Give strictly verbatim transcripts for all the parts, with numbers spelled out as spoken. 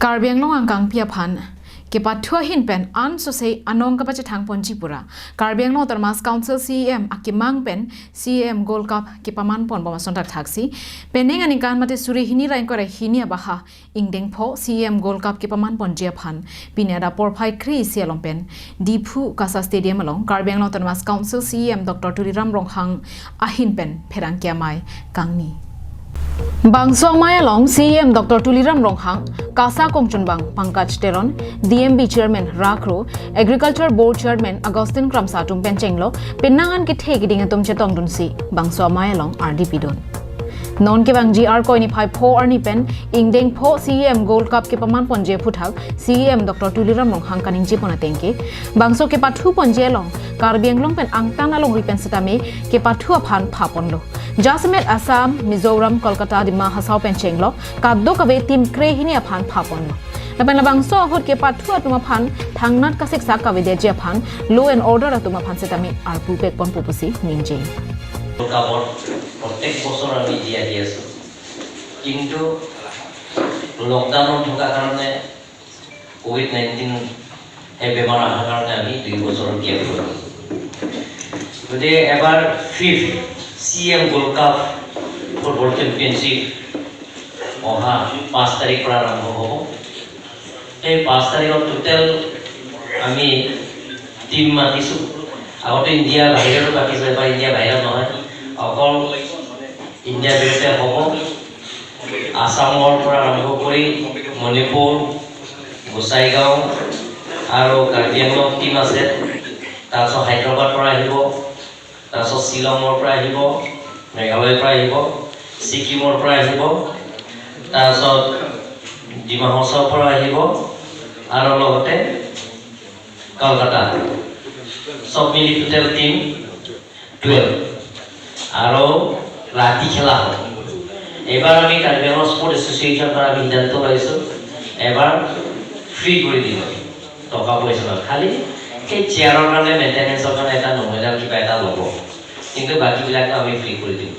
Karbi Anglong angkangpi aphan kepathu ahin pen ansose anong kapachethang ponji pura Karbi Anglong Autonomous Council C E M akemang pen C E M Gold Cup kepaman ponbom ason thakthaksi penang aningkan mate suri hini ra ingkoi ra hini abaha ingdeng pho C E M Gold Cup kepaman ponji aphan pini adap porphai kre-isi along pen Diphu KASA Stadium along Karbi Anglong Autonomous Council C E M Doctor Tuliram Ronghang ahin pen pherangke amei kangni. Bangso amei along C E M Doctor Tuliram Ronghang, KASA kongchunbang Pankaj Teron, D M B Chairman Ra Kro, Agriculture Board Chairman Augustine Kramsa atum pen chenglok penang an kethe keding atum chetongdunsi bangso amei along ardi pidun. Non kevangji Arkoi niphai pho arni pen ingdeng pho C E M Gold Cup kepaman ponji aphuthak C E M Doctor Tuliram Ronghang kaningje pon atengke, bangso kepathu ponji along Karbi Anglong pen angtan alongri pen setame kepathu aphan pha ponlo. Jasemet Assam, Mizoram, Kolkata, Dima Hasao pen chenglok kadokave team kre hini aphan pha ponlo. Lapen labangso ahut kepathu atum aphan thangnat kasiksak kavedetji aphan law and order atum aphan setame arpu pek ponpo pusi ningje. কাপত প্ৰত্যেক বছৰ আমি দি আহি আছোঁ। কিন্তু লকডাউনত থকাৰ কাৰণে, কোভিড নাইণ্টিন সেই বেমাৰ অহাৰ কাৰণে আমি দুই বছৰ গেপ হৈ গ'ল। গতিকে এবাৰ fifth C M gold cup football championship অহা পাঁচ তাৰিখৰ পৰা আৰম্ভ হ'ব। সেই পাঁচ তাৰিখত টোটেল আমি টিম মাতিছোঁ। আগতে ইণ্ডিয়া বাহিৰতো মাতিছোঁ, এবাৰ ইণ্ডিয়া বাহিৰত নহয়, অকল ইণ্ডিয়া ভিতৰতে হ'ব। আছামৰ পৰা আৰম্ভ কৰি মণিপুৰ, গোসাইগাঁও আৰু কাৰ্বি আংলং টিম আছে। তাৰপিছত হায়দৰাবাদ পৰা আহিব, তাৰপিছত শ্বিলঙৰ পৰা আহিব, মেঘালয়ৰ পৰা আহিব, ছিকিমৰ পৰা আহিব, তাৰপিছত ডিমা হাছাওৰ পৰা আহিব আৰু লগতে কলকাতা। চব মিলি টোটেল টিম টুৱেলভ। আৰু ৰাতি খেলা হ'ব। এইবাৰ আমি কাৰ্বি আংলং স্পৰ্ট এছ'চিয়েশ্যনৰ পৰা আমি সিদ্ধান্ত লৈছোঁ, এবাৰ ফ্ৰী কৰি দিম আমি, টকা পইচা নহয়। খালি সেই চেয়াৰৰ কাৰণে, মেইনটেনেন্সৰ কাৰণে এটা নমিনেল কিবা এটা ল'ব, কিন্তু বাকীবিলাকতো আমি ফ্ৰী কৰি দিম।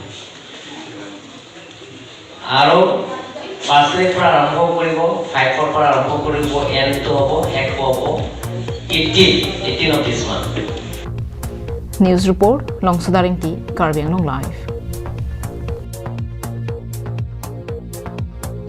আৰু পাঁচ তাৰিখ পৰা আৰম্ভ কৰিব, ফাইভৰ পৰা আৰম্ভ কৰিব, এণ্ডটো হ'ব, শেষ হ'ব eighteen, eighteen of this month. News report, Longsoda Rengti, Karbi Anglong Live.